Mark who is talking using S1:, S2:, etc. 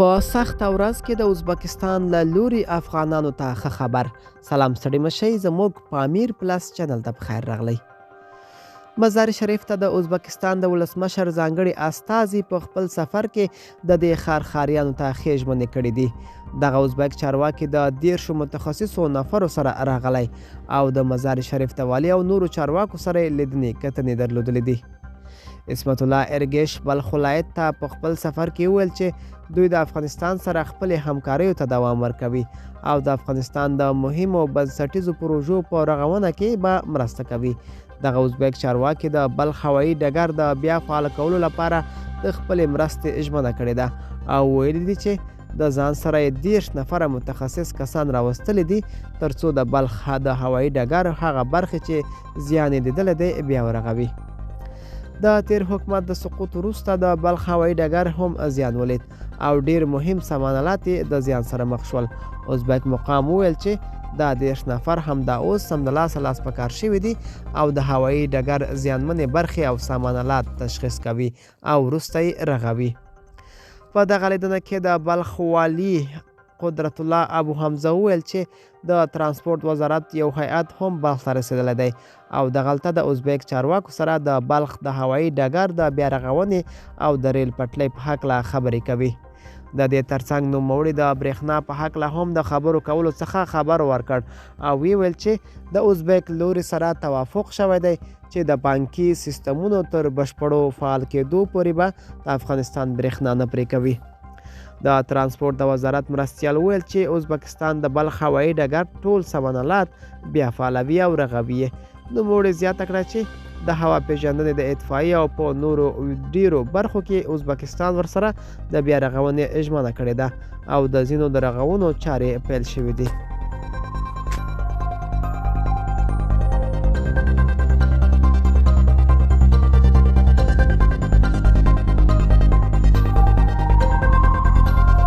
S1: په سخته ورځ کې د ازبکستان له لوري افغانانو ته ښه خبر. سلام ستړي مشئ، زموږ پامیر پلس چینل ته پخیر راغلی. مزار شریف ته د ازبکستان د ولسمشر ځانګړي استازي په خپل سفر کې د دې ښار ښاریانو ته ښې ژمنې کړې دي. دغه ازبک چارواکي د 30 متخصصو نفرو سره راغلی او د مزار شریف د والي او نورو چارواکو سره یې لیدنې کتنې درلودلې دي. عصمت الله ارګش بلخ ولایت ته په خپل سفر کې وویل چې دوی د افغانستان سره خپلې همکاریو ته دوام ورکوي او د افغانستان د مهمو بنسټیزو پروژو په رغونه کې به مرسته کوي. دغه ازبک چارواکي د بلخ هوایي ډګر د بیا فعال کولو لپاره د خپلې مرستې ژمنه کړې ده او ویلي دي چې د ځان سره یې 30 نفره متخصص کسان راوستلي دي ترڅو د بلخ د هوایي ډګر هغه برخې چې زیان یې لیدلی دی بیا ورغوي. د تیر حکومت د سقوط وروسته د بلخ هوایي ډګر هم زیان ولید او ډیر مهم سامانالات یې د زیان سره مخ شول. ازبک مقام وویل چې دا 30 نفر همدا اوس سمدلاسه لاس په کار شوي دي او د هوایي ډګر زیانمنې برخې او سامانالات تشخیص کوي او وروسته یې رغوي. په دغه لیدنه کې د بلخ والي قدرت الله ابو حمزه وویل چې د ترانسپورت وزارت یو هیئت هم بلخ ته رسېدلی دی او دغلته د ازبک چارواکو سره د بلخ د هوایي ډګر د بیا رغونې او د ریل پټلۍ په هکله خبرې کوي. د دې ترڅنګ نوموړي د برېښنا په هکله هم د خبرو کولو څخه خبر ورکړ او ویې ویل چې د ازبک لوري سره توافق شوی دی چې د بانکي سیستمونو تر بشپړو فعال کېدو پورې به د افغانستان برېښنا نه پرې کوي. د ترانسپورت د وزارت مرستیال وویل چې ازبکستان د بلخ هوایي ډګر ټول سامانالات بیا فعالوي او رغوي یې. نوموړي زیاته کړه چې د هوا پېژندنې د اطفایي او په نورو ډیرو برخو کې ازبکستان ورسره د بیا رغونې ژمنه کړې ده او د ځینو د رغونو چارې پیل شوې دي.